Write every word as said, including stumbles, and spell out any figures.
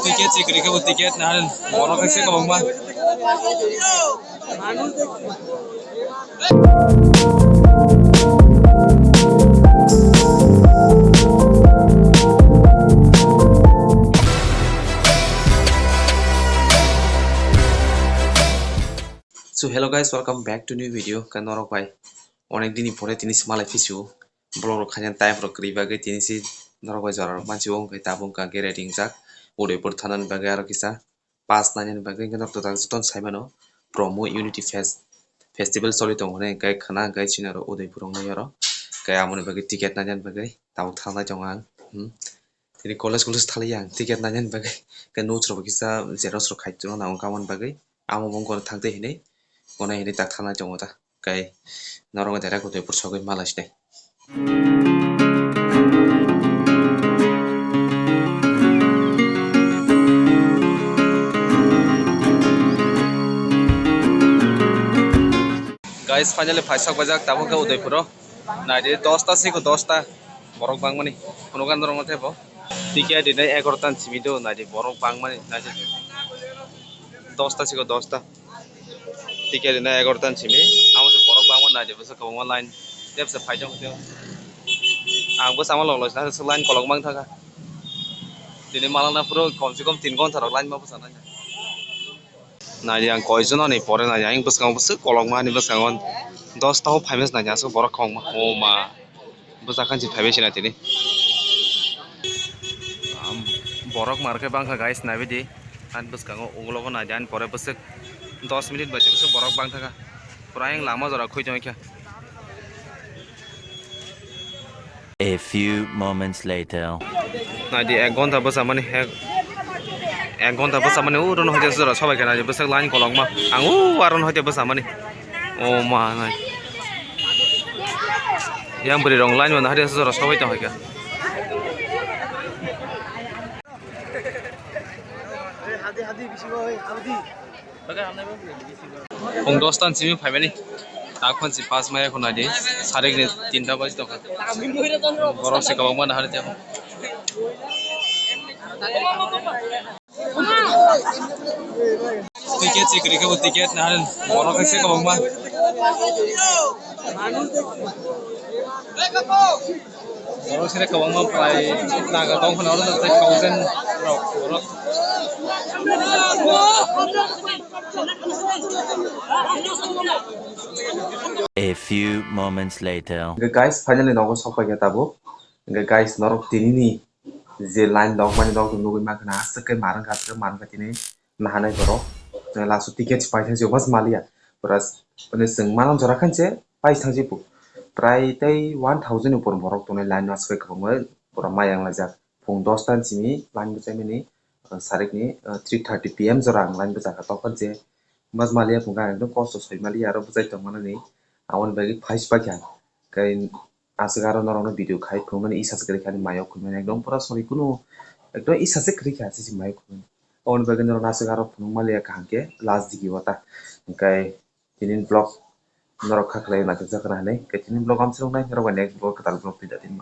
Ticket se kwrwi khe bo ticket na borok khe se kwbangma. So hello guys, welcome back to new video. Khe norok bai onek dini pore tini se malai phisu. Vlog rok khaina time rok kwrwi bagwi tini se norok bai jora rok mansi o, hwnkhe tabuk wngkha khe ready wngjak Udaipur thanani bagwi aro kisa pass nainani bagwi. Hwnkhe norok to jotono sai mano promo Unity Fest festival choli tongo hwnwi, hwnkhe khna hwnkhe chini oro Udaipur wngnai oro, hwnkhe amoni bagwi ticket nainani bagwi tabuk thangnai tongo ang. Hmm. Tini college college thaliya ang ticket nainani bagwi, hwnkhe notes rok kisa xerox rok khai tongna nango aboni bagwi. Amo bo wngkha thang tei hinwi gwnai hinwi tak thangnai tongo ta. Kai norok direct Udaipur sogwi malai sinai. Guys, finally phaisok bajak tabuk khe Udaipuro. Naidi dosta siko dosta. Borok bangmani. Kunugan norok tebo. Ticket rinai egarotan simi do naidi borok bangmani naidi. Dosta siko dosta. Ticket rinai egarotan simi. Amo se borok bangmani naidi bwswk kwbangma line. Tebsa phaijak tebo. Ang bwsa ma log loisna se line kolok mang thangkha. Tini malangna phuru komse kom tin ghonta rok line ma bwsa nai. Naidi ang koijon ni pore naidi ang bwskango bwswk kolokma ni bwskango dosta o phaimani naidi aswk borok kwbangma. O ma. Bwsa khan se phaibai sina tini. Am, borok mar khe bangkha guys, naibidi. Ani bwskango ugulogo naidi ani pore bwswk dos minute bai se bwswk borok bangthaka. Pura ayang lama jora khui tongkha. A few moments later. Naidi ek ghonta bwsamani, ek, ek ghonta bwsamani, uro no hoite jora sobai khe naidi bwswk line kolokma. Ang u aro no hoite bwsamani. O ma nai. Yang bwrwi rok line mano hari jora sobai tong hai kha. Pung dos ta ni simi phaimani. Takhon si pass maya khuna di. Sarik ni tinta baji tongkha. Borok se kwbangma nahari tebo. Ticket se kwrwi khe bo ticket nahari borok se kwbangma. Borok sini kwbangma prai naga tong phano oro tei thousand rok borok. A few moments later. Hwnkhe guys, finally nogo sok paikha tabuk. Hwnkhe guys, norok tinini je line rok mani norok nugwi mankha na, aswk khe mar wngkha, aswk khe mar wngkha tini. Nahanai borok, eh, last o ticket se paithang se mas maliya. Pura s-, mane chwng manang jora khan se paithang se prai tei one thousand ni upor borok tongnai line o aswk kwbangma pura mayang laijak. Phung dos ta ni simi line bwchaimani, eh, sarik ni, eh, three thirty P M jora ang line bwchakha. Tokon se mas maliya phung kha ekdom kosto soi maliya aro bwchai tongmani aboni bagwi phai se paikha. Kai aswk aro norokno video khai phunukmani isa se kwrwi kha ani mayok khulmani ekdom pura sorry kunu ekdom isa se kwrwi kha aswk se mayok khulmani. Aboni bagwi norokno aswk aro phunukmaliya kaham khe last digi o ta. Hwnkhe tini vlog norok kha khlai naithokjak khna hinwi. Hwnkhe tini vlog amswk wngnai norok bai next vlog kwtal vlog twi da tini.